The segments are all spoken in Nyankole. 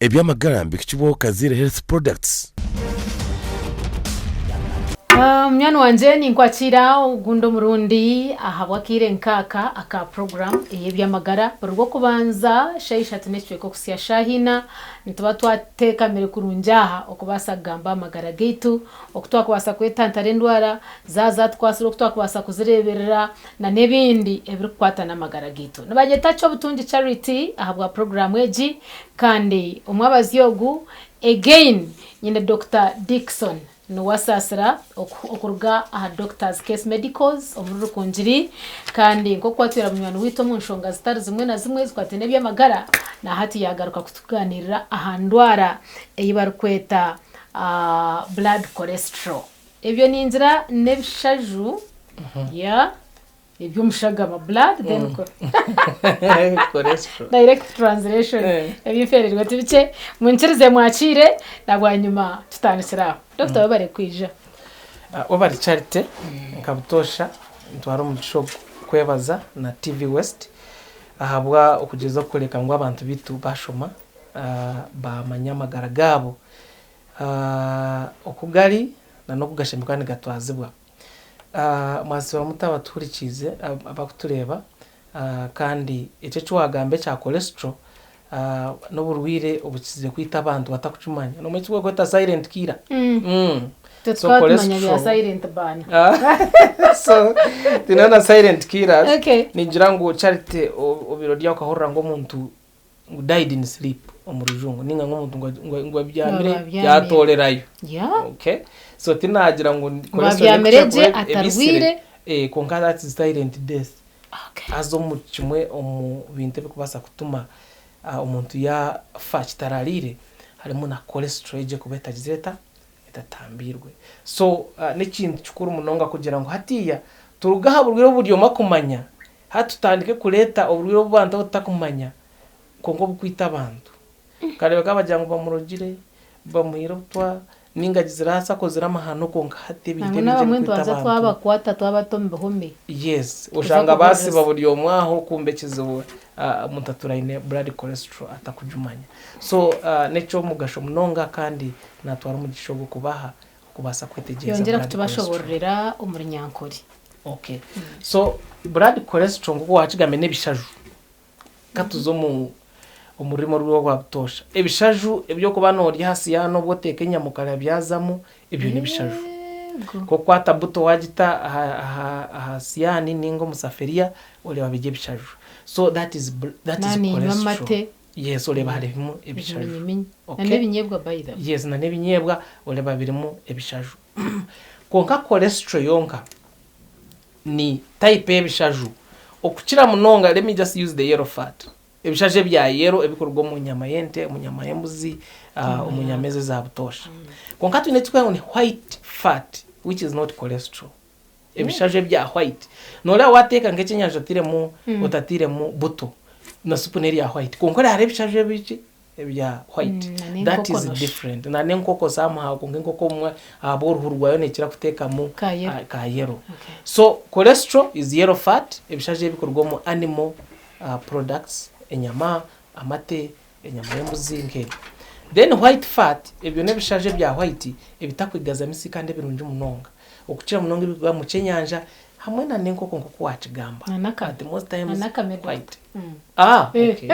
Eby'amagara nibihikibwaho Kaziire Health Products. Munywani wangye ninkwakiira ogundi omurundi ahabw'akaire nkaaka aka puroguraamu ey'eby'amagara. Buri Rwokubanza shaaha ishatu n'ekicweka okuhitsya shaaha ina, nituba twateekamire kurungi aha okubaasa kugamba aha magara gaitu, oku twakubaasa kwetantara endwara, zaaba zatukwatsire oku twakubaasa kuzireeberera na n'ebindi ebirikukwata n'amagara gaitu. Nibanyeta Kyobutungi Charity ahabwa puroguraamu egi kandi omwabazyo ogu again nyine Dokita Dickson niwe asaasira okuruga aha Doctors Case Medicals omuri Rukungiri kandi nk'oku atwire munywani waitu omu nshonga zitari zimwe na zimwe ezikwataine n'eby'amagara na hati yaagaruka kutugaaniirira aha ndwara ei barikweta blood cholesterol. Ebyo ningira n'ebishaju yeah eby'omushagama blood then Cholesterol. direct translation Eh. ebinfererwe ti bikye munkirize mwakiire na bwanyima tutandikire aho. Doctor webare kwija. Ah, Webare Charity, nka butoosha ntwara omugisha ogu kwebaza na TV West ahabwa okugyezaho kworeka ngu abantu baitu bashoma, ah, bamanya amagara gaabo Oku gari na n'oku gashemereire kuba nigatwazibwa. Mwasiiba muta abatuhurikiize abarikutureeba kandi eki eki waagamba ekya cholesterol n'oburwaire obukizire kwita abantu batakukimanya. Noomanya eki barikweta silent killer? Itwe tukaba tumanya bya silent burner. So twine na silent killers. Ningira ngu Charity obaire ori aho okahurira ngu omuntu ngu died in sleep omu rujungu ninga ngu omuntu ngu abyamire Ngu abyamire. yatorerayo Yeah. okay so tinagira ngu Ngu cholesterol abyamire erikukira gye kuba ebisire atarwire. eh kwonka that is silent death Okay. haza omu kimwe omu bintu ebikubaasa kutuma ah, omuntu yafa kitarariire harimu na cholesterol egyo ekuba etagizire eta etatambiirwe so ah, n'ekintu kikuru munonga kugira ngu hatiiya turuge aha burwaire obu buri omwe akumanya Hati tutandike kureeta oburwaire obu bantu obu tutakumanya kwonka obukwita abantu. Okareebeka bagira ngu bamurogire, bamuhaire obutwa, ninga agizire ata akozire amahano kwonka hati ebintu Nangwa ebingi n'abamwe ebikwita nitubanza abantu. twabakwata twabata omu bihome. Yes, Kuza oshanga baasiba kuhuririza. buri omwe aho kumbe ekizibu omuntu atuura aine blood cholesterol atakugimanya. So n'eky'omugasho munonga kandi natwara omugisha ogwo kubaha okubaasa kwetegyereza Yongyera blood cholesterol. kutubashobororera omu Runyankore. Okay. So blood cholesterol nk'oku waakigambire n'ebishaju. Ka tuze omu omu rurimi orwa butoosha. Ebishaju eby'okuba noorya aha siyaani obwo oteeka enyama okarya byazamu, ebyo n'ebishaju. Eego. Nk'okukwata buto waagita aha aha aha siyaani ninga omu safuriya oreeba biri ebishaju. So that is that is Naaba niinywa cholesterol. amate. Yes oreeba harimu ebishaju. Ebiminyiminyi. Na Okay. n'ebinyeebwa by the way. Yes na n'ebinyeebwa oreeba birimu ebishaju. Kwonka cholesterol yonka ni type y'ebishaju okukira munonga let me just use the yellow fat ebishaju ebya yellow ebikuruga omu nyama y'ente, omu nyama y'embuzi, omu nyama ezi eza butoosha. Kwonka twine ekirikwetwa ngu ni white fat which is not cholesterol. Ebishaju ebya white. Nooreeba waateeka nk'ekyenyanja otairemu otatairemu buto na supu n'erya white kwonka hariho ebishaju ebiki ebya white Na that n'enkoko is nosha. different na n'enkoko somehow kwonka enkoko obumwe ahabw'oruhu rwayo neekira kuteekamu Ka yellow. ah, ka yellow. Okay. So cholesterol is yellow fat, ebishaju ebikuruga omu animal ah, products, enyama, amate, enyama y'embuzi nk'ebyo. Then white fat ebyo n'ebishaju ebya white ebitakwigaza misi kandi ebirungi munonga okukira munonga ebirikuba omu kyenyanja hamwe na n'enkoko nk'oku waakigamba. Na n'akame. But most times Na n'akame doctor. white. Ah, okay.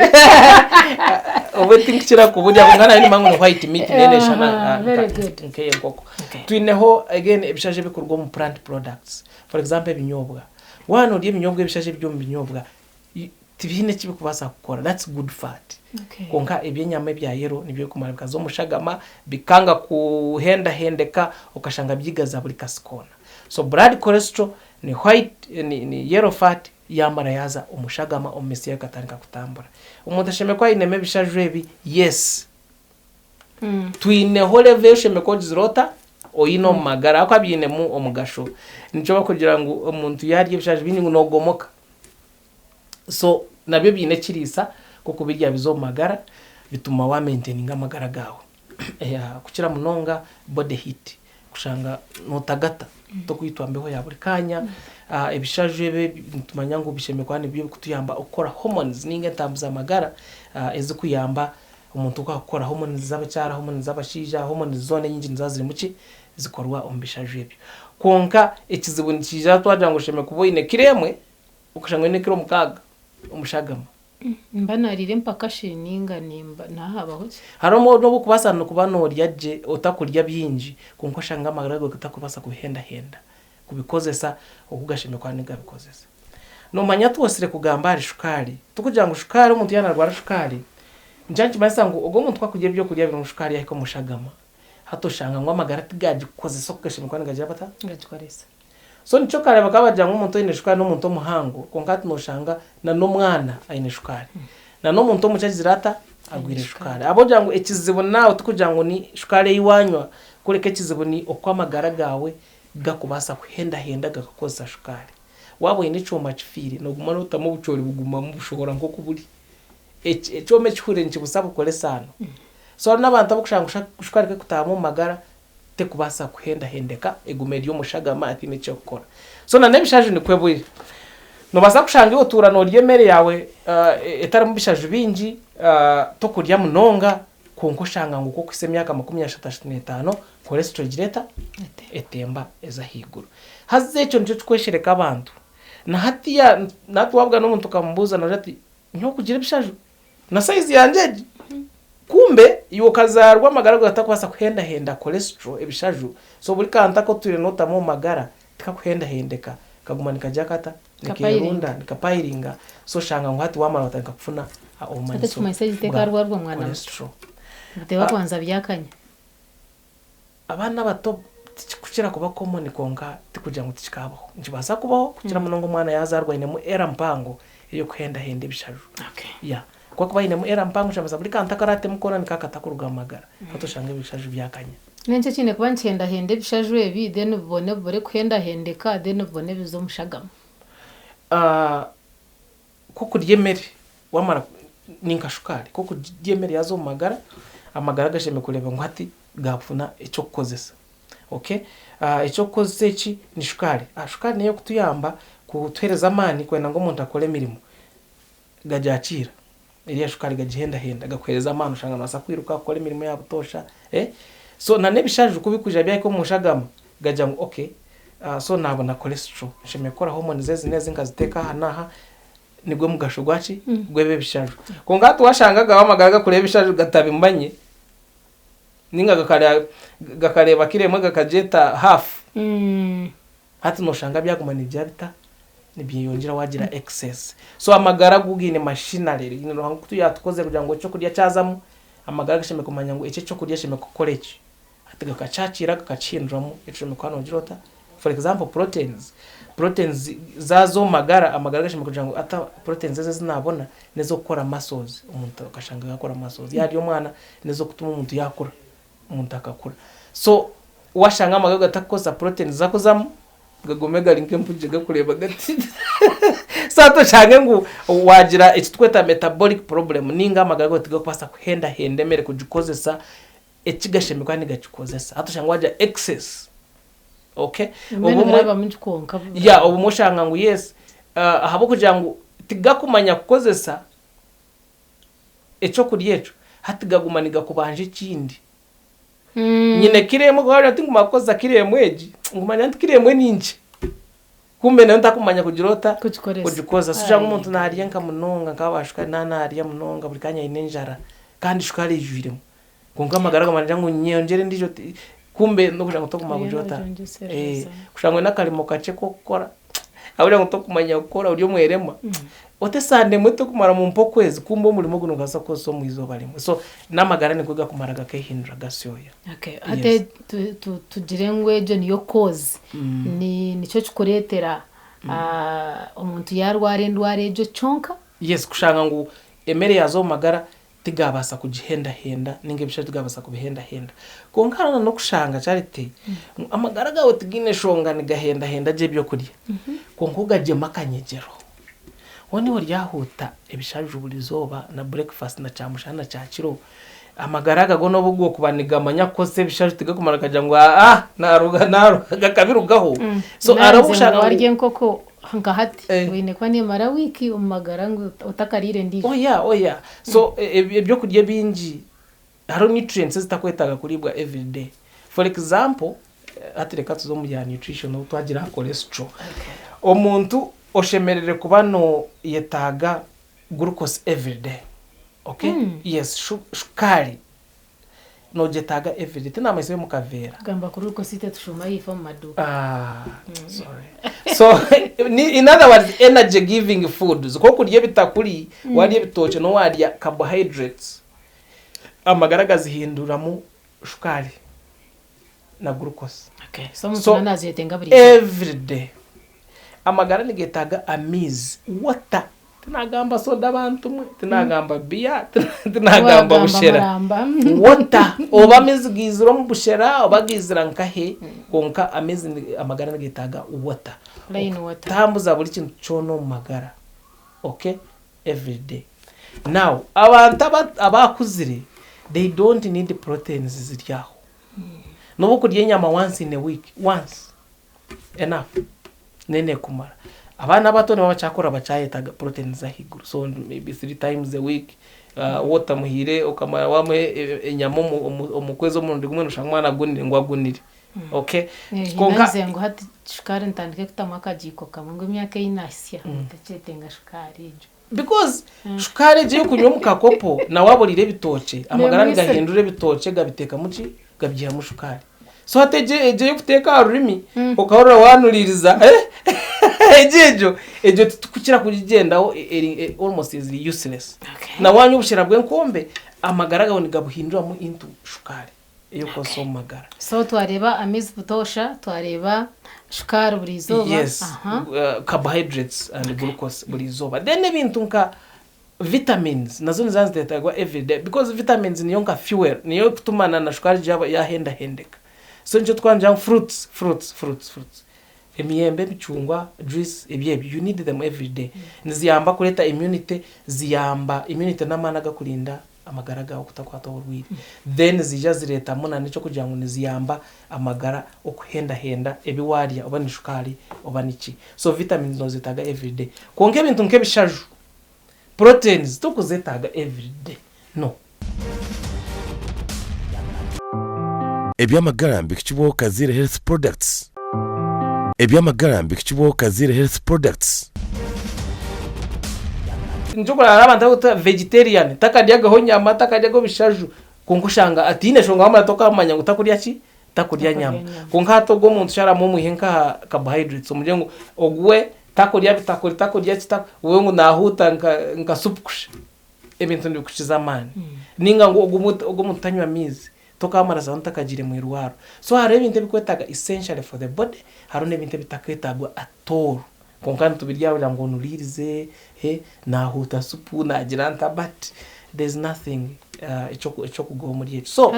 Obwe tinkukira kuburya kwonka nayo nimanya ngu ni white meat nayo neeshushana Aha, nka- very nka- good. nk'ey'enkoko. Okay. Twineho again ebishaju ebikuruga omu plant products. For example ebinyobwa. Waaba noorya ebinyobwa ebishaju ebiri omu binyobwa, tibiine eki birikubaasa kukora, that's good fat. Okay. Kwonka eby'enyama ebya yellow nibyo birikumara bikaza omu shagama bikanga kuhendahendeka okashanga byigaza buri kasi koona. So blood cholesterol ni white ni, ni yellow fat yaamara yaaza omu shagama omu misiha ekatandika kutambura. Omuntu ashemereire kuba ainemu ebishaju ebi? Yes. Twineho level ei oshemereire kuba ogizire ota? Oine omu magara ahakuba biinemu omugasho. Nikyo barikugira ngu omuntu yaarya ebishaju bingi ngu noogomoka. So nabyo biine ekiriisa nk'okubirya biza omu magara bituma wa maintaininga amagara gaawe. Kukira munonga body heat kushanga nootagata tokwitwa mbeho ya buri kaanya. Ebishaju ebi nitumanya ngu bishemereire kuba nibyo birikutuyamba okukora hormones ninga entambu z'amagara ezikuyamba. Omuntu ku akukora hormones z'abakyara, hormones z'abashaija, hormones zoona enyingi niziba zirimu ki? Zikorwa omu bishaju ebyo. Kwonka ekizibu nikiija twagira ngu oshemereire kuba oine kiro emwe, okashanga oine kiro mukaaga omu shagama. Nimba naariire empaka shi ninga nimba naahabaho ki? Hariho n'obu orikubaasa kuba noorya gye otakurya bingi kwonka oshanga amagara gaawe gatakubaasa kubihendahenda, kubikozesa oku gashemereire kuba nigabikozesa. Noomanya twosire kugamba ahari shukaari, tikugira ngu shukaari omuntu yaaba naarwara shukaari, nikyo nikimanyisa ngu ogwo omuntu ku akurya ebyokurya birimu shukaari yahika omu shagama, hati oshanga ngu amagara tigagikozesa oku gashemereire kuba nigagira bata? Nigagikoresa. So nikyo kare bakaba bagira ngu omuntu oine shukaari n'omuntu omuhango kwonka hati noshanga na n'omwana aine shukaari. Na n'omuntu omukye agizire ata? Agwire shukaari. Ahabw'okugira ngu ekizibu naawe tikugira ngu ni shukaari ei waanywa kureka ekizibu ni oku amagara gaawe gakubaasa kuhendahenda gakakozesa shukaari. Waaba oine ekyoma kifiire nooguma nootamu obucoori bugumamu bushohora nk'oku buri. Ekyoma ekihuriire nikibusa bukora esaano. So hariho n'abantu abarikushanga ngu shukaari ku erikutaahamu omu magara tekubaasa kuhendahendeka egume eri omu shagama hataine eky'okukora. So na n'ebishaju nikwo biri. Noobaasa kushanga iwe otuura noorya emere yaawe etarimu bishaju bingi, tokurya munonga, kwonka oshanga ngu ku okuhitsya emyaka makumyashatu ashatu n'etaano, cholesterol egira eta? Etemba eza ahaiguru. Haza ekyo nikyo kikweshereka abantu. Na hatiiya na hati waabugana omuntu okamubuuza noogira oti, nyowe kugira ebishaju? Na sayizi yangye egi? Kumbe iwe okazaarwa amagara gaawe gatakubaasa kuhendahenda cholesterol, ebishaju, so buri kantu aku otwire nootamu omu magara tikakuhendahendeka, kaguma nikagira kata? Nikeerunda, nikapayiringa, so oshanga ngu hati waamara watandika kufuna obumanyiso Ekimanyisa egi bwa tekaarwarwa omwana muto. cholesterol. Biteeba kubanza byakanya. Abaana abato tikikukira kuba common kwonka tikugira ngu tikikabaho. Nikibaasa kubaho kukira munonga omwana yazaarwa ainemu error mpango ey'okuhendahenda ebishaju. Yeah. Ku akuba ainemu error mpango nikimanyisa buri kantu aku araatemu koona niko akatakuruga omu magara. Hati oshanga ebishaju byakanya. N'enki ekiine kuba nikihendahenda ebishaju ebi then bibone bibure kuhendahendeka then bibone bize omu shagama? Ku okurya emere wamara ni nka shukaari, ku okurya emere yaaza omu magara, amagara gashemereire kureeba ngu hati gaafuna eky'okukozesa. Okay? Eky'okukozesa eki ni shukaari. Shukaari n'ey'okutuyamba kutuheereza amaani kwenda ngu omuntu akore emirimo. Gagyakiira, eriya shukaari gagihendahenda gakuheereza amaani oshanga noobaasa kwiruka kukora emirimo eya butoosha. So na n'ebishaju ku birikwija byahika omu nshagama, gagira ngu okay, So naabona cholesterol, nshemereire kukora hormones ezi n'ezi nkaziteeka aha n'aha, nigwo mugasho gwaki? Gw'ebi ebishaju. Kwonka hati waashanga agawe amagara gakureeba ebishaju gatabimanye, ninga gakareeba kiro emwe gakagyeta half, hati nooshanga byaguma nibigira bita? Nibyeyongyera waagira excess. So amagara go gaine machinery, gaine Ruhanga oku yaatukozire kugira ngu ekyokurya kyazamu, amagara gashemereire kumanya ngu eki ekyokurya kishemereire kukora eki. Hati gakakyakiira gakakihinduramu ekyo kuba nogira ota for example proteins, proteins zaaza omu magara, amagara gashemereire kugira ngu ata proteins ezi ezi naabona n'ez'okukora muscles omuntu okashanga yaakora muscles, yaarya omwana n'ez'okutuma omuntu yaakura, omuntu akakura. So waashanga amagara gatakukozesa proteins zakuzamu Gagume gari nk'empugye gakureeba gati. So hati oshange ngu waagira eki turikweta metabolic problem ninga amagara gaawe tigarikubaasa kuhendahenda emere kugikozesa eki gashemereire kuba nigakikozesa. Hati oshanga waagira excess. Okay? Mbwenu Obumwe biraba mingi kwonka. yeah, obumwe oshanga ngu yes, ahabw'okugira ngu tigakumanya kukozesa ekyokurya ekyo, hati gaguma nigakubanja ekindi. Nyine kiro emwe kwonka wagira oti nguma kukozesa kiro emwe egi, nguma ngira nti kiro emwe ni nkye. Kumbe nayo ntakumanya kugira ota? Kugikoresa. Kugikozesa. So oshanga omuntu naarya nka munonga nk'aba shukaari naaba naarya munonga buri kanya aine enjara kandi shukaari eijwiremu. Kwonka amagara gaguma nigagira ngu nyongyere endiijo kumbe n'okugira ngu tokuguma kugira ota? Kushanga oine akarimo kakye k'okukora ahabw'okugira ngu tokumanya kukora ori omweremwa, oti esande emwe tekumara mumpe okwezi kumbe omurimo ogu nobaasa kukozesa omu izooba rimwe. So n'amagara nikwo gakumara gakehindura gasyoya. Okay, hati tugire ngu egyo niyo cause, nikyo kikureetera omuntu yaarwara endwara egyo kyonka? Yes, kushanga ngu emere yaaza omu magara tigabaasa kugihendahenda ninga ebishaju tigabaasa kubihendahenda. Kwonka hariho na n'okushanga Charity ngu amagara gaawe tigaine nshonga nigahendahenda gye ebyokurya kwonka ogagyema akanyegyero. Waaba niiwe oryahuuta ebishaju buri izooba na breakfast na kyamushana na kyakiro, amagara aga go n'obu gokuba nigamanya kukozesa ebishaju tigakumara gagira ngu aa naaruga naaruga gakabirugaho. So hariho Nanze obu ngu oshanga ngu warya enkoko. Nka hati oine kuba neemara wiiki omu magara ngu otakariire endiijo. Oya, oya. So ebyokurya ebingi hariho nutrients ezitakwetaaga kuriibwa everyday. For example, hati reka tuze omu bya nutrition obu twagira aha cholesterol. Omuntu oshemereire kuba noyetaaga glucose everyday, okay? Yes, shukaari Nogyetaaga everyday tinamanyisa omu kaveera. Gamba kuri okosite tushuma ahaifo omu maduuka. Ah, sorry. So, in other words, energy giving foods. Nk'okurya ebitakuri, warya ebitookye n'owarya carbohydrates, amagara gazihinduramu shukaari na glucose. Okay. So omuntu So, naaba nazetenga buri izooba. every day. Amagara nigetaaga amaizi, water. Tinagamba soda bantu mwe, tinagamba biya, tinagamba bushera. Water oba amaizi gaizire omu bushera oba gaizira nkahe kwonka amaizi amagara nigetaaga water. Plain water. Okutambuza buri kintu kyona omu magara okay everyday. Now abantu abakuzire they don't need proteins ziri aho. Nobu okurya enyama once in a week once. Enough nenekumara. Abaana abato nibo bakyakura bakyayetaaga proteins z'ahaiguru so maybe three times a week waaba otamuhaire okamara wamuha enyama omu kwezi omurundi gumwe noshanga omwana agunire ngu agunire okay kwonka Naagize ngu hati shukaari ntandike kutamu akagiiko kamwe ngu emyaka ei naahitsya ntakyetenga shukaari egyo. Because shukaari egyo ey'okunywa omu kakopo na waaba oriire ebitookye, amagara nigahindura ebitookye gabiteekamu ki? Gabyihamu shukaari. So hati egyo egyo ey'okuteeka aha rurimi okahurira waanuriiriza egyo egyo egyo titukukira kugigyendaho eri almost eri useless. Na waanywa obushera bw'enkombe amagara gaawe nigabuhinduramu into shukaari. Ey'okukozesa omu magara. So twareeba amaizi butoosha, twareeba shukaari buri izooba. Yes, carbohydrates and glucose buri izooba. Then ebintu nka vitamins nazo niziba nizeetagwa everyday because vitamins niyo nka fuel, niyo ekutuma na na shukaari yaaba yaahendahendeka. So nikyo twagira ngu fruits, fruits, fruits, fruits. Emiyembe, emicungwa, juice ebyo ebyo you need them everyday. Niziyamba kureeta immunity, ziyamba immunity n'amaani agakurinda amagara gaawe kutakwatwa oburwaire. Then ziija zireetamu na n'eky'okugira ngu niziyamba amagara okuhendahenda ebi waarya oba ni shukaari oba niki. So vitamins noozetaaga everyday. Kwonka ebintu nk'ebishaju, proteins torikuzetaaga everyday, no. Eby'amagara mbihikibwaho Kaziire Health Products. Eby'amagara mbihikibwaho Kaziire Health Products. Nikyo okurora hariho abantu abarikuta vegetarian takaryagaho nyama takaryagaho bishaju kwonka oshanga atiine nshonga wamara tokamanya ngu takurya ki takurya nyama kwonka hati ogwo omuntu sharamu omwihe nkaha carbohydrates omugire ngu ogu we takurya bitakuri takurya ki we ngu nahuuta nka supu kusha ebintu nibikukiza amaani ninga ngu ogu omuntu tanywa maizi Tokamara zaawe otakagiire mu irwariro. So hariho ebintu ebikwetaaga essentially for the body, hariho n'ebintu ebitakwetaagwa at all. Kwonka nitubirya kugira ngu onuriirize, naahuuta supu, naagira nta but there is nothing eky'okugoba omuri ekyo. So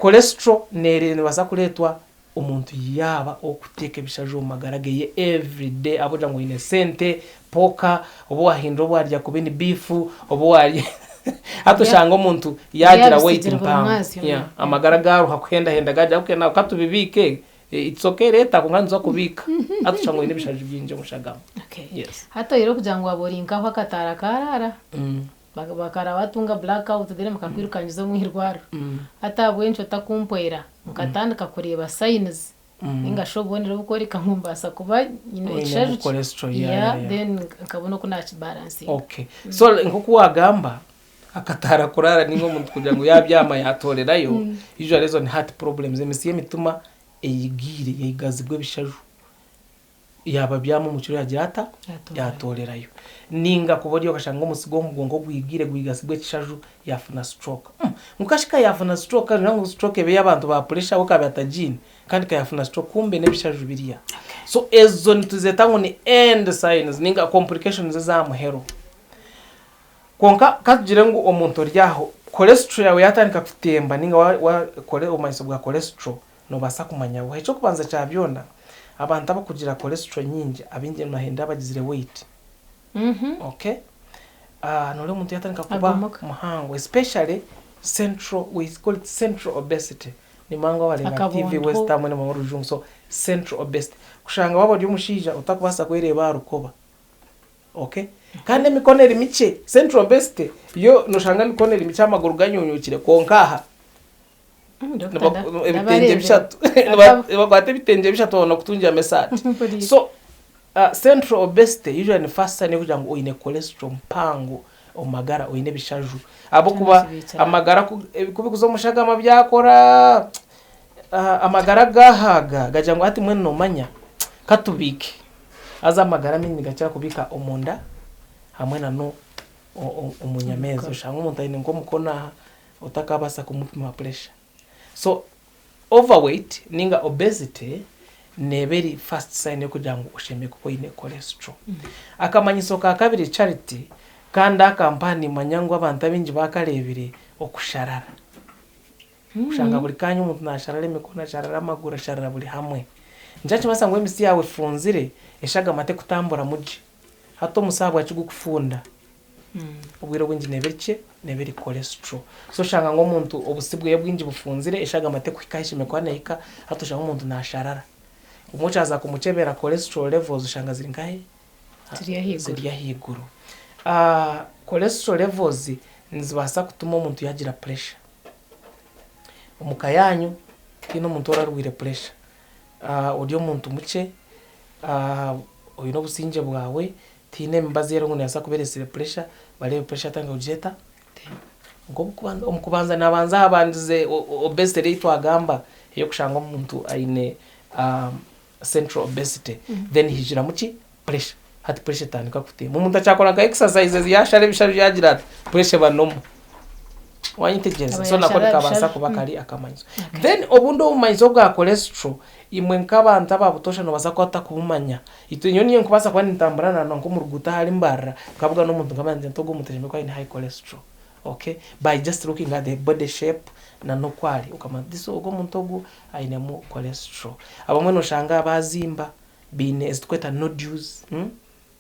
cholesterol neebaasa kureetwa omuntu yaaba orikuteeka ebishaju omu magara ge everyday ahabw'okugira ngu oine sente, pooka, oba waahindura oba waarya kubi ni biifu, oba waarya hati oshanga omuntu yaagira weight Yaabisigire buri mpango. mwazyo. Yeah, amagara gaaruha kuhendahenda gaagira okay now katubibiike, it's okay reeta kwonka nituza kubiika. Hati oshanga oine ebishaju bingi omu shagama. Okay. Yes. Hati oyihireho kugira ngu waaba ori nkaho akataara kaaraara, Bakara batunga black out then bakakwirukangiza omu irwariro. Hati ahabw'enki otakumpwera nkatandika kureeba signs ninga shi obubonero obukworeka ngu mbaasa kuba nyine Oine ekishaju ki- cholesterol, yeah, yeah, yeah, yeah. then nkabona oku nakibalansinga. Okay. So nk'oku waagamba, akataara kuraara ninga omuntu kugira ngu yaabyama yaatoorerayo, usually ezo ni heart problems, emitsi y'emitima eyigiire, yaigazibwa ebishaju. Yaaba abyama omu kiro yaagira ata? Yaatoorerayo. Nainga kuba ori okashanga omutsi gw'omugongo gwigwire gwigatsibwa ekishaju yaafuna stroke. Ngu kashi ka yaafuna stroke kandi ngu stroke eba ey'abantu ba pressure we akaba atagiine kandi ka yaafuna stroke kumbe n'ebishaju biriya. So ezo nituzeeta ngu ni end signs nainga complications ez'aha muheru. Kwonka ka tugire ngu omuntu ori aho cholesterol yaawe yaatandika kutemba nainga wa obumanyiso bwa cholesterol Noobaasa kumanya buha? Eky'okubanza kya byona, abantu abarikugira cholesterol nyingi abaingi nibahenda abagizire weight. Okay? Nooreeba omuntu yaatandika kuba Agomoka. muhango especially central, we call it central obesity. Nimanya ngu abareeba TV Akabondo. West hamwe nimanya orujungu so Central obesity. Kushanga waaba ori omushaija otakubaasa kwereeba aha rukoba. Okay? Kandi emikono eri mikye. Central obesity yo noshanga emikono eri mikye amaguru ganyunyukire kwonka aha ebitengye bishatu nibakwata ebitengye bishatu babona kutungiramu esaati. So central obesity usually ni first sign yokugira ngu oine cholesterol mpango omu magara oine ebishaju ahabw'okuba amagara ku bikuza omu shagama byakora amagara gahaaga gagira ngu hati mbwenu nomanya katubiike haza amagara amaingi nigakira kubiika omunda hamwe na omu nyama ezi oshanga omuntu aine nk'omukono aha otakabaasa kumupima pressure so overweight ninga obesity neeba eri first sign y'okugira ngu oshemereire kuba oine cholesterol. Akamanyiso ka kabiri Charity, kandi aka mpaha nimanya ngu abantu abaingi baakareebire, okusharara. Oshanga buri kaanya omuntu naasharara emikono, asharara amaguru, asharara buri hamwe. Nikyo nikimanyisa ngu emisi yaawe efunzire, eshagama tekutamburamu gye. Hati omusi ahabwaki gukufunda? Obwire obwingi neeba eri ki? Neeba eri cholesterol. So oshanga ngu omuntu obusi bweye bwingi bufunzire, eshagama tekuhika ahu eshemereire kuba neehika, hati oshanga omuntu naasharara. Obumwe okyaza kumukyebera cholesterol levels oshanga ziri nkahi? Ziri ahaiguru. Ziri ahaiguru. Cholesterol levels nizibaasa kutuma omuntu yaagira pressure. Omu ka yaanyu tihaine omuntu orarwaire pressure. Ori omuntu mukye, oine obusingye bwawe, tihaine emibazi eriho ngu neebaasa kuba ereetsire pressure, bareebe pressure yatandika kugira eta? Omu kubanza naabanza ahabandize obesity eri ei twagamba ey'okushanga omuntu aine central obesity then haijiramu ki? Pressure. Hati pressure etandika kutemba. Omuntu akyakora nka exercises yaashara ebishaju yaagira ati, pressure eba normal. Wanyetegyereza? So nako nikabaasa kuba kari akamanyiso. Then obundi obumanyiso obwa cholesterol, imwe nk'abantu aba butoosha noobaasa kuba otakubumanya. Itwe nyowe niinye nkubaasa kuba nintambura na nk'omu ruguuto ahari Mbarara, nkabugana omuntu nkamanya nti ogu omuntu ashemereire kuba aine high cholesterol. Okay? By just looking at the body shape na n'oku ari, okamanya oti ogu omuntu ogu ainemu cholesterol. Abamwe nooshanga baazimba, baine ezi turikweta nodules,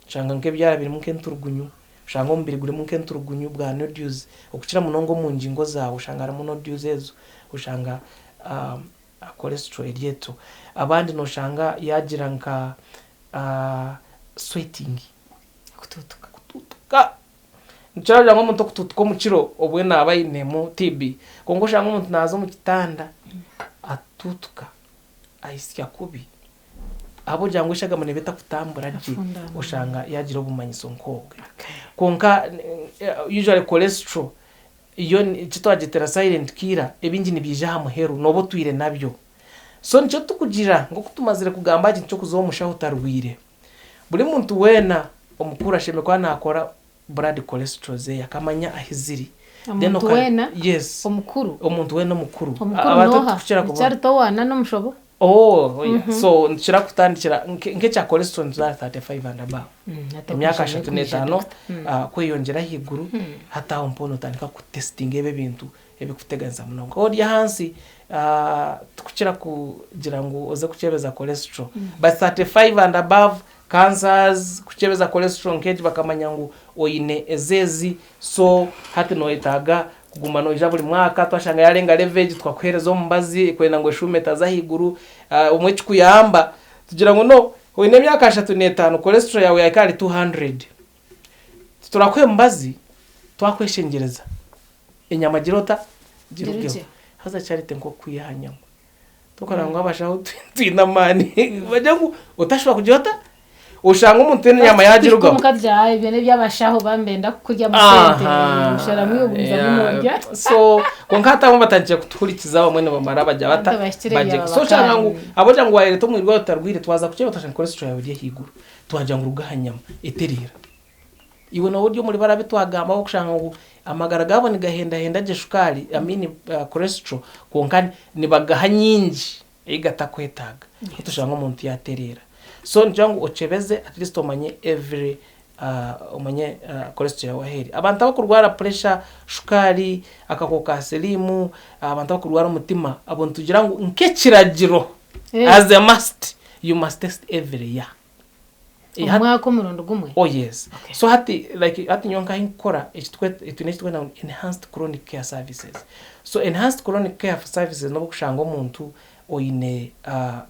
oshanga nk'ebyara birimu nk'enturugunyu, oshanga omubiri gurimu nk'enturugunyu bwa nodules, okukira munonga omu ngingo zaawe oshanga harimu nodules ezo, oshanga cholesterol eri etyo. Abandi noshanga yaagira nka sweating, Kutuutuka. Kutuutuka. Nikyo oragira ngu omuntu okutuutuka omu kiro obwe naaba ainemu TB. Kwonka oshanga omuntu naaza omu kitanda atuutuka, ahisya kubi. Ahabw'okugira ngu eshagama neeba etakutambura gye, oshanga yaagira obumanyiso nk'obwe. Kwonka usually cholesterol yo eki twagyetera silent killer, ebingi nibiija aha muheru, nooba otwire nabyo. So nikyo turikugira nk'oku tumazire kugamba aha kintu ky'okuza omu mushaho otarwaire, buri muntu weena omukuru ashemereire kuba naakora blood cholesterol ze akamanya ahu ziri. Then Omuntu weena Yes. omukuru? Omuntu weena omukuru. Omukuru Abantu n'oha? tukukira kuba. Richard owaana n'omushobo? Oh, yeah. So nitukira kutandikira nk'ekya cholesterol nituza aha 35 and above. Emyaka ashatu n'etaano kweyongyera ahaiguru, hati aho mpaho notandika kutesitinga ebi ebintu ebirikukuteganisa munonga. Waaba ori ahansi, tikukira kugira ngu oze kukyebeza cholesterol. But 35 and above, cancers, kukyebeza cholesterol nk'egi bakamanya ngu oine ezi ezi, so hati noyetaaga kuguma noija buri mwaka, twashanga yarenga level egi tukakuheereza omubazi kwenda ngu eshuuma etaza ahaiguru. Obumwe ekikuyamba tugira ngu no oine emyaka 35 cholesterol yaawe yahika ahari 200, titurakuha emibazi twakweshengyereza enyama gira ota? Girugeho. Haza Charity nk'okwiha aha nyama. Tokareba ngu abashaho twine amaani bagira ngu otashuba kugira ota? Oshanga omuntu enyama yagirugaho. Omuka tugira ah ebyo n'eby'abashaho baba nibenda kukuryamu sente osharamu iwe ogumizamu norya. So kwonka hati abamwe batandikire kutuhurikiza abamwe nibamara bagira bata? Abantu abahikire Bagyega. byaba So oshanga ngu bakaani. ahabw'okugira ngu wayereeta omu irwariro otarwaire twaza kukyeba twashanga cholesterol yaawe eri ahaiguru twagira ngu ruga aha nyama etereera. Iwe nooba ori omuri bari abu twagamba ahabw'okushanga ngu amagara gaabo nigahendahenda gye shukaari, I mean cholesterol, kwonka nibagaha nyingi ei gatakwetaaga. Hati oshanga omuntu yaatereera. So nikigira ngu okyebeze at least omanye every omanye cholesterol yaawe ahu eri. Abantu abakurwara pressure, shukaari, akakooko ka siriimu, abantu abakurwara omutima, abo nitugira ngu nk'ekiragiro as a must, you must test every year. Omu mwaka omurundi gumwe? Oh yes. Okay. So hati like hati nyowe nkahi nkukora twine ekitweta ngu enhanced chronic care services. So enhanced chronic care services n'obu okushanga omuntu Oine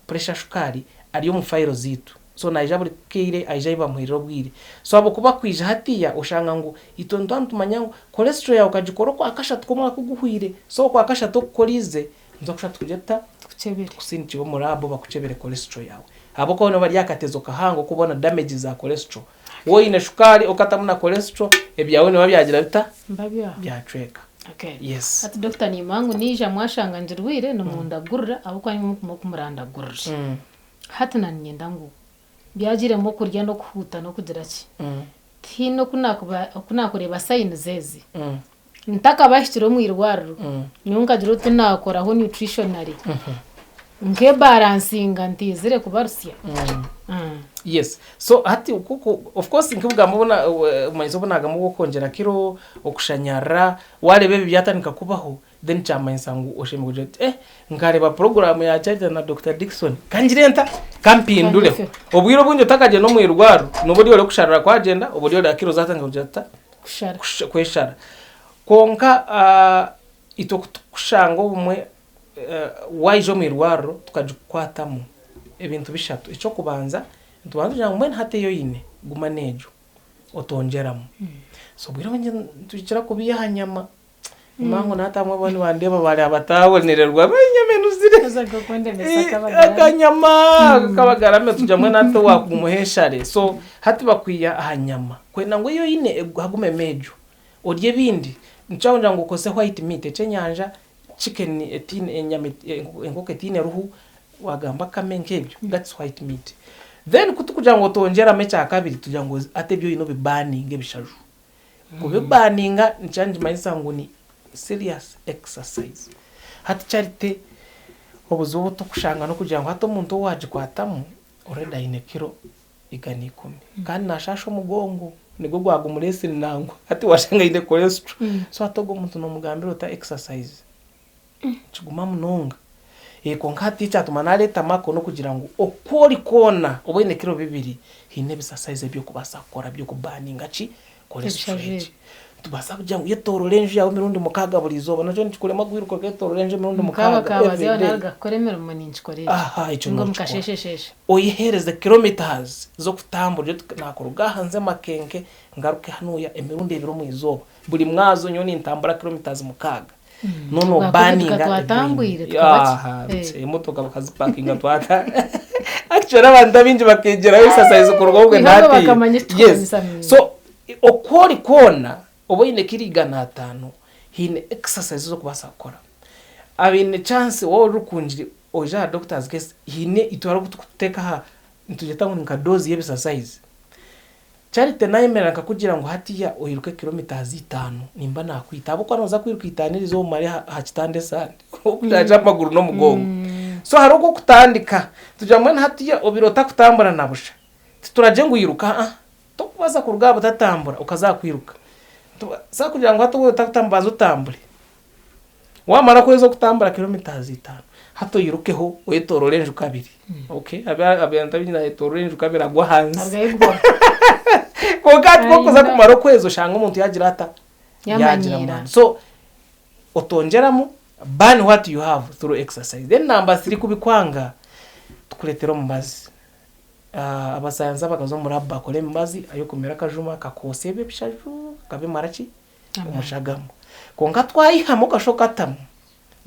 pressure shukaari ari omu fayiro zaitu so naija buri kaire aija ahi bamuhaire obwire so ahabw'okuba kwija hatiiya oshanga ngu itwe nituba nitumanya ngu cholesterol yaawe okagikora okwakashatu kw'omwaka oguhweire so okwakashatu oku ku oriize nituza kushusha tukugire tuta? Tukukyebere. Tukusindikire omu lab bakukyebere cholesterol yaawe ahabw'okuba nibo bari aha katezo kahango k'okubona damage za cholesterol. Waaba oine shukaari okatamu na cholesterol ebyawe nibiba byagira bita? Biba Byacweka. Okay. Yes. Hati doctor nimanya ngu naija mwashanga ngirwire nimundagurira ahabw'okuba nimwe murikuguma kumurandagurira. Hati na niinyenda ngu byagiremu okurya n'okuhuuta n'okugira ki, tihaine oku naakuba oku naakureeba signs ezi ntakabahikire omu irwariro nyowe nkagira otu naakoraho nutritionally nkebaransinga ntiizire kubarusya. Yes. So hati kuku of course nk'obugambo obu na obumanyiso obu naagamba obw'okwongyera kiro, okushanyarara, waareeba ebi byatandika kubaho then kyamanyisa ngu oshemereire kugira oti eh nkareeba puroguraamu ya Charity na Dokita Dickson kangire nta? Kampindureho. Kandefe. Obwire obwingi otakagyenda omu irwariro nooba ori orikusharara kwagyenda oba ori orya kiro zaatandika kugira zita? Kushara. Kusha kweshara. Kwonka ah, itwe ku turikushanga obumwe waija omu irwariro tukagikukwatamu ebintu bishatu. Eky'okubanza nitubanza kugira ngu mbwenu hati ei oine guma n'egyo otongyeramu. So obwire obwingi nitukira kubiiha aha nyama. Nimanya ngu nahati abamwe boona nibandeeba bari abataabonererwa enyama enuzire. Akanyama kabagarame tugira mbwenu hati waakuguma eshare. So hati bakwiha aha nyama kwenda ngu ei oine hagumemu egyo. Orye ebindi, nikyo kugira ngu okozese white meat, ekyenyanja, chicken etiine enyama enkoko etiine ruhu, wagamba akame nk'ebyo, that's white meat. Then ku turikugira ngu otongyeramu ekyakabiri, tugira ngu hati ebi oine obibaninge ebishaju. Kubibaninga nikyo nikimanyisa ngu ni serious exercise. Hati Charity, obuzibu obu turikushanga n'okugira ngu hati omuntu ou waagikwatamu, already aine kiro 110 kandi nashaasha omugongo nigwo gwagumureesire nangwa hati washanga aine cholesterol so hati ogwo omuntu nomugambira ota exercise nikiguma munonga kwonka hati ekyatuma nareeta amako nokugira ngu oku ori kwona oba oine kiro bibiri haine ebisasayizi ebi orikubaasa kukora by'okubaninga ki cholesterol egi. Nitubaasa kugira ngu yetoorora enju yaawe emirundi mukaaga buri izooba, nakyo nikikurema kwiruka okeetoorora enju emirundi mukaaga every day. Naaruga kukora emirimo ninkikora ekyo. Aha, ekyo Ninga omu nookikora. kasheeshesheeshe. Oyeheereze kilometres z'okutambura ogire oti naakuruga aha nze Makenke ngaruke hanuuya emirundi ebiri omu izooba. Buri mwazo nyowe nintambura kilometres mukaaga. Noona Obwa Covid obaninga ka twatambwire tukaba ki? Aha, Eh. emotoka bakazipakinga twata. Actually abantu abaingi bakeegyeraho exercise kuruga obwe Kwiha obwo natiina. bakamanya Yes. ekitukumanyisa. So Oku ori kwona oba oine kiro 500, haine exercise ezi orikubaasa kukora. Abaine chance waaba ori Rukungiri oije aha doctor's case, haine itwe hariho oku turikuteeka aha nitugyeta ngu ni nka dose y'ebisasayizi. Charity nayemerera nkakugira ngu hatiiya oiruke kilometres itaano nimba nakwita ahabw'okuba nooza kwiruka itaano eriizooba omare aha kitanda esande okujaja amaguru n'omugongo. So hariho oku okutandika, tugira mbwenu hatiiya obaire otakutambura na busha, tituragye ngu iruka aa. Tokubaasa kuruga aha butatambura okaza aha kwiruka. Nitubaasa kugira ngu hati waaba otakutambura banza otambure. Waamara kuheza okutambura kilometres itaano, hati oirukeho oyetoorore enju kabiri. Okay, abantu abaingi naayetoorora enju kabiri agwa ahansi. Arugayo guhora. Kwonka hati ku orikuza Ayina. kumara okwezi oshanga omuntu yaagira ata? Yaagira Yamanyiira. amaani. So otongyeramu, burn what you have through exercise. Then number three kubikwanga, tukureetera omubazi. Abasayansi abakaza omu lab bakora emibazi ey'okumira akajuma kakootsya ebi ebishaju kakabimara ki? Omushagama. Kwonka twayihamu okashusha okatamu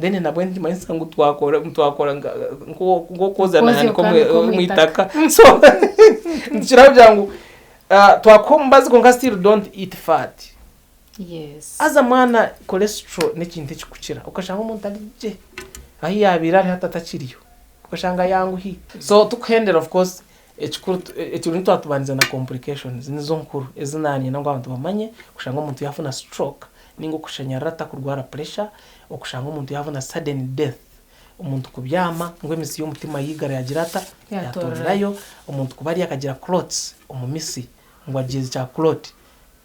then nabwe nikimanyisa ngu twakora twakora nk'okwoza Okwozya nahanika okanika omu omu itaka. So nikira kugira ngu twakuha omubazi kwonka still don't eat fat. Yes. Haza mwana cholesterol n'ekintu ekikukira okashanga omuntu ari gye ahu yaabaire ari hati atakiriyo okashanga yanguhi. So tukuhendera of course ekikuru ekirungi twatubandiza na complications nizo nkuru ezi naanyenda ngu abantu bamanye kushanga omuntu yaafuna stroke ninga okushanyarara atakurwara pressure, okushanga omuntu yaafuna sudden death omuntu kubyama ngu emitsi y'omutima yaigara yagira ata Yaatorerayo. yaatorerayo, omuntu kuba ari akagira clots omu mitsi ngu agiire kya clot.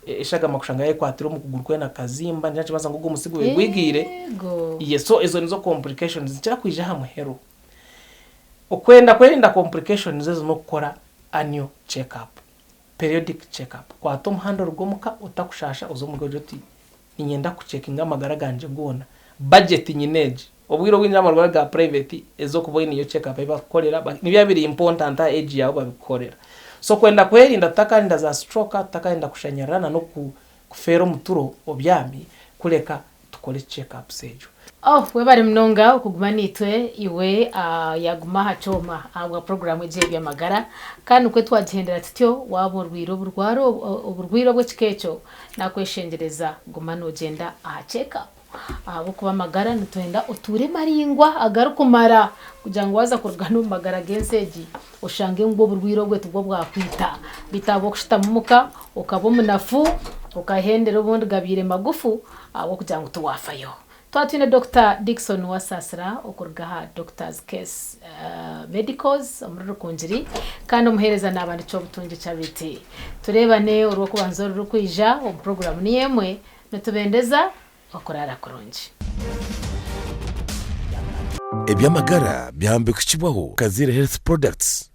Eshagama kushanga yayekwatira omu kuguru kwena akazimba nikyo nikimanyisa ngu ogwo omusi gube gwigwire. Eego. Yes, so ezo nizo complications zikira kwija aha muheru. Okwenda kwerinda complications ezo n'okukora annual check up, periodic check up. Kwata omuhanda oruge omuka otakushaasha oze omu rwego oti niinyenda kucekinga amagara gangye goona, budget nyine egi. Obwire obwingi amarwariro ga private ez'okuba oineyo check up ei bakukorera nibiba biri important aha age yaawe babikukorera. So kwenda kwerinda tutakarinda za stroke, tutakarinda kushanyarara na n'okufeera omu turo obyami kureka tukore check ups egyo. Oh webare munonga okuguma naitwe iwe yaguma aha kyoma ahabwa puroguramu egi ey'ebyamagara kandi nikwo twagihendera tutyo waaba orwaire oburware oburwaire obw'ekika ekyo nakweshengyereza guma nogyenda aha check up ahabw'okuba amagara nitwenda otuure maraingwa agarikumara kugira ngu waaza kuruga n'omu magara g'ensi egi oshange ngu oburwaire obwe tibwo bwakwita beitu ahabw'okushutama omuka okaba omunafu okahendera obundi gabaire magufu ahabw'okugira ngu tiwaafayo. Twaba twine Dokita Dickson Wasaasira okuruga aha Doctors Case Medicals omuri Rukungiri kandi omuheereza naaba ni Kyobutungi Charity. Tureebane orw'okubanza orurikwija omu puroguraamu niyo emwe, nitubendeza okuraara kurungi. Eby'amagara byahambikukibwaho Kaziire Health Products.